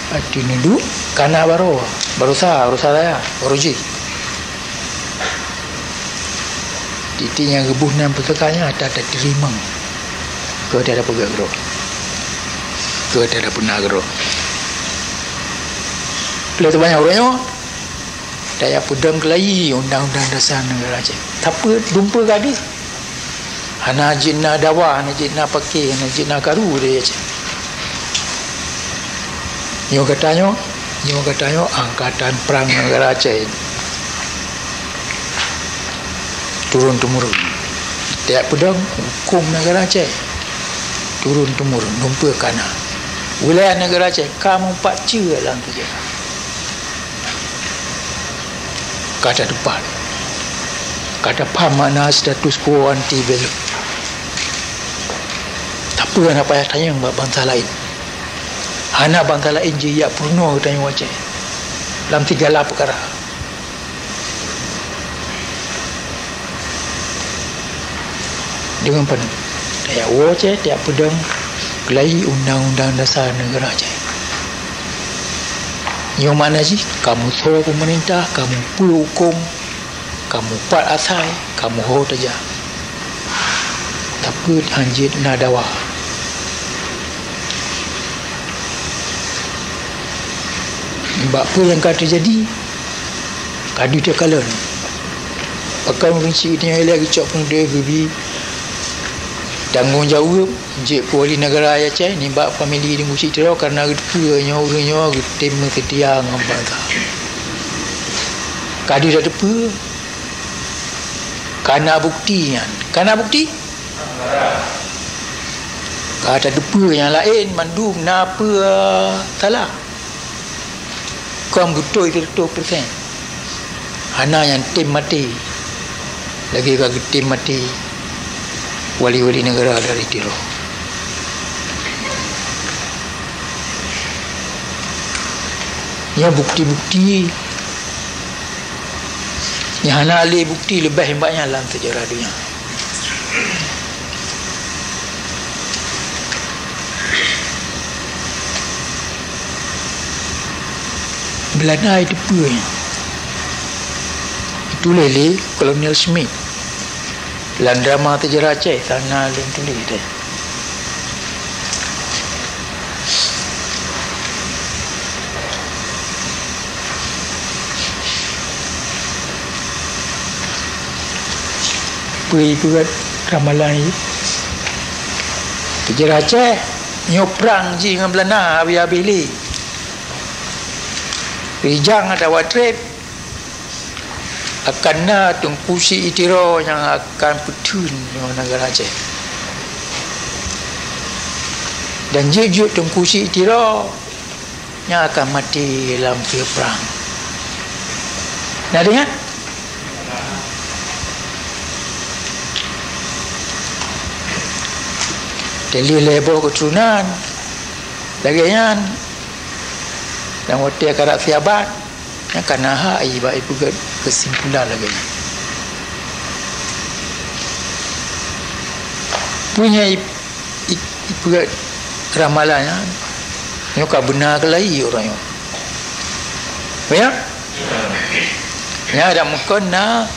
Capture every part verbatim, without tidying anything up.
Ateueh neuduek, kana baroe, baroesa, baroesa raya, baroe jih. Tieb-tieb nyang geuboh nan pusaka nyan ata tateurimong. Keu ata tapeugah keudroe. Keu ata tapeuna keudroe. Lé teubanyong uroe nyoe, tajak peudong keulayi undang-undang dasar neugara Aceh. Tapi dumpeue gadih. Hana jeuet na dawa, hana jeuet na paké, hana jeuet na karu di Aceh. Nyoe gata nyoe, nyoe gata nyoe angkatan prang neugara Aceh. Turun temurun. Tajak peudong huköm neugara Aceh. Turun temurun, dumpeue kana. Wilayah neugara Aceh ka meupat ceue lam tujoh. Ka tateupat. Ka tapham makna status quo ante bello. Tapi hana payah tanyong bak bansa laén. Hana bansa laén jijak peurunoe geutanyoe Aceh lam sigala peukara. Deungon paneuk, tajak woe Aceh, tajak peudong keulayi undang-undang dasar neugara Aceh. Nyoe makna jih, kamoe soe peumeurintah, kamoe peue huköm, kamoe pat asai, kamoe ho tajak. Tapi hana jeuet na dawa. Bak peue nyang ka teujadi, ka deuh takalon. Pakon ureuëng syiek nyoe ilée geucok peungeudeh geubi tanggong jaweueb jeuet keu wali neugara Aceh nibak famili Teungku Syiek Tiro kareuna geuteupeue nyoe ureuëng nyoe geutem meuseutia ngon bansa. Ka deuh tateupeue, ka na bukeuti nyan. Ka na bukeuti? Ka tateupeue nyang laén mandum na peue salah. Kon beutôi siratoh persen. Hana nyang tem maté lagée ka geutem maté wali-wali neugara dari Tiro. Nyoe bukeuti-bukeuti nyang hana lé bukeuti leubeh nibak nyan lam seujarah donya. Beulanda iteupeue nyan. Ituléh lé Kolonel Smith lam drama Seujarah Aceh, sana lôn tuléh teuh. Peue ipeugét ramalan jih? Seujarah Aceh nyoe prang jih ngon Beulanda habéh-habéh lé. Rijang atawa treb akan na Teungku Syiek Tiro nyang akan peutheun nyoe neugara Aceh. Dan jeuet-jeuet Teungku Syiek Tiro nyang akan maté lam keue prang. Na deungoe? Teulheueh lhée boh keuturonan lagée nyan, nyang watée karab siabat, nyang ka na hak iba ipeugét keusimpulan lagée nyan. Peue nyang i-, i-, ipeugét ramalan nyan, nyoe ka beuna keulayi uroe nyoe. Ya? Nyan dak meukon na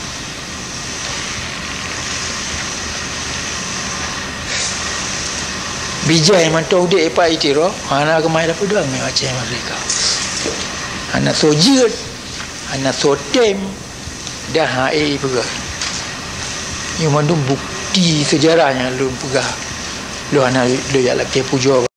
bijéh mantong udeb ipat itiro, hana keumah dapeudong nyoe Aceh merdeka. Hana soe jeuet, hana soe tem, dan hana ipeugah. Nyoe mandum bukeuti seujarah nyang lôn peugah. Lôn hana lôn jak lakée pujoe.